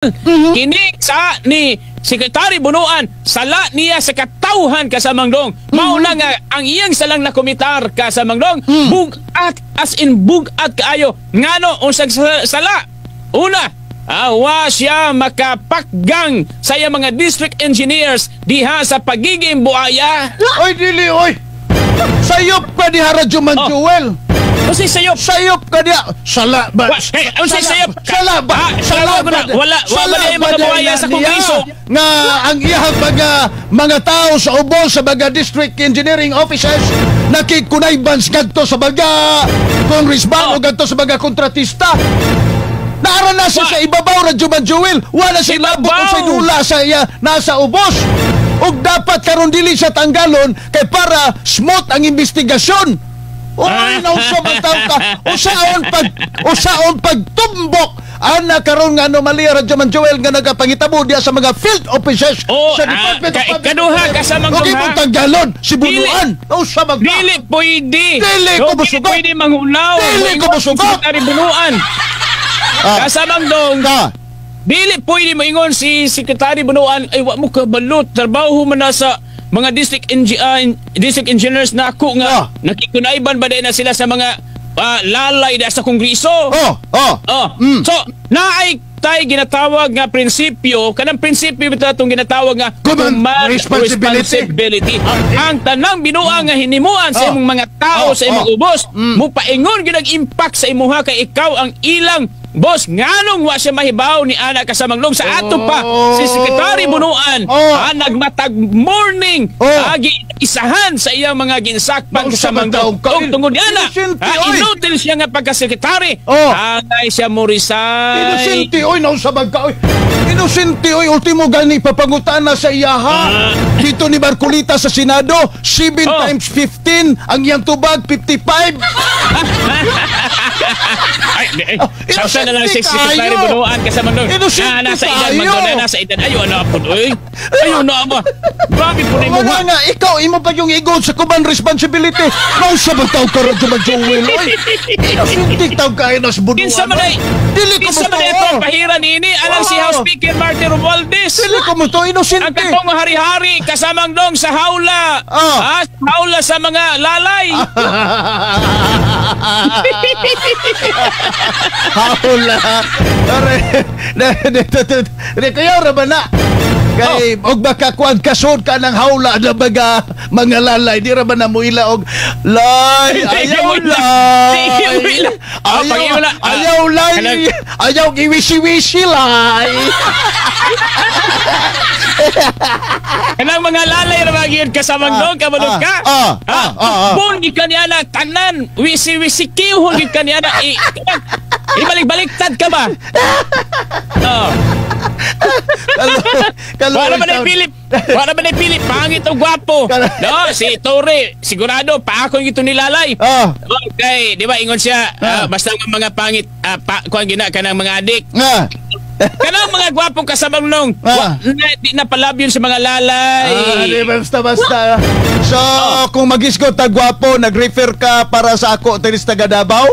Kini sa ni Secretary Bonoan, sala niya sa katawhan, kasamang dong. Mao na nga ang iyang salang na komitar, kasamang dong, bugat, as in bugat kaayo. Ngano, unsang sala? Una, wa siya makapakgang sa iyang mga district engineers diha sa pagiging buaya. Oy, dili, oy. Sayop ka diha, Radyo Man Oh. Joel. Unsay sayop? Sayop ka diha. Sala ba? Kay, unsay sayop? Sala ba? Ah, Sala ko na, ba? wala ba na yung mga ba buhaya sa niya Kongreso? nga ang iyang mga tao sa ubos sa mga district engineering offices nakikunay-bans ngadto sa mga congressman Oh. o ngadto sa mga kontratista. Naara na siya sa ibabaw, Radyo Man Joel. Wala siya Ibabaw. labot sa dula sa iya nasa ubos. Ug dapat karon dili siya tanggalon kay para smooth ang investigasyon. Oy, nausa man taw ka. Usaon pagtumbok ana karon nga anomalya, Radyo Man Joel, nga nagapangitabo diya sa mga field officers Oh, sa Department of Public kaduha, Works. kasamang Ug duha. imong tanggalon si Bonoan. Nausa man ka. Dili pwede. Dili ko musugot. Pwede manghulaw. Dili ko musugot. Secretary Bonoan. Kasamang dong, Ka. dili pwede moingon si Secretary Bonoan ay wa mo kabalot, trabaho man na sa mga district engineers na ako nga nakikunayban ba na sila sa mga lalay da sa Kongreso. Oh. Oh. So, naay tay ginatawag nga prinsipyo, kanang prinsipyo bitaw atong ginatawag nga Command responsibility. Responsibility. Ang tanang binuang nga hinimuan sa imong mga tao sa imong ubos, mupaingon gyud ang impact sa imuha kay ikaw ang ilang boss. Nganong wa siya mahibaw ni ana, kasamang dong, sa ato pa si Secretary Bonoan nagmatag morning agi isahan sa iyang mga ginsakpan, Nausa kasamang man taong dong. ka, Og tungod ana, inosente, oy. inutil siya nga pagka-sekretary. Angay siya mo resign. Inosente, oy, nausa man ka, oy. Inosente, oy, ultimo gani papangutan na sa iyaha. Dito ni Marcoleta sa Senado, 7 times 15, ang iyang tubag, 55. Ay, di, ay. Oh, Sausa na lang si inosente Secretary kayo. Bonoan, kasamang dong. Inosente Na, nasa edad kayo. man doon, na, nasa edad. Ayaw na po, oy. Ayaw na ba? Grabe po na Wala imuha. nga, ikaw, imo pa yung igod sa command responsibility. Nausa man taw ka, Radyo Man Joel, oy. Inosente taw kayo na sa Bonoan. Kinsa man ay, Dili ko kinsa mo man ay to. atong pahira niini alang si House Speaker Martin Romualdez. Dili ko mo to, Ang inosente. katong hari-hari, kasamang dong, sa hawla. Sa hawla sa mga lalay. Hawla. Are, na, na, na, na, na, kaya ra ba na? Kay og baka kuan kasod ka ng hawla na baga mga lalay, di ra ba na mo ila og lay Di ayaw mo ila. lay Di mo ila. ayaw pag-iwala. Ayaw lay ayaw iwisi-wisi lay. Kanang mga lalay ra ba gyud, kasamang dong, kabalo ka? Ah. Bon gid ka niya na tanan, wisi-wisi kihon gid ka niya na ibalik-baliktad ka ba? Oh. Wala ba na Philip? Wala ba na Philip? Pangit o gwapo? No, si Torre, sigurado pa ako ito nilalay. Okay, di ba ingon siya, basta ang mga pangit, pa kuan gina kanang mga adik. Kanang mga gwapong, kasamang nong, wa, na, di na palabyon sa mga lalay. Di basta basta. So, kung magisgot ta gwapo, nag-refer ka para sa ako, Teres taga Davao?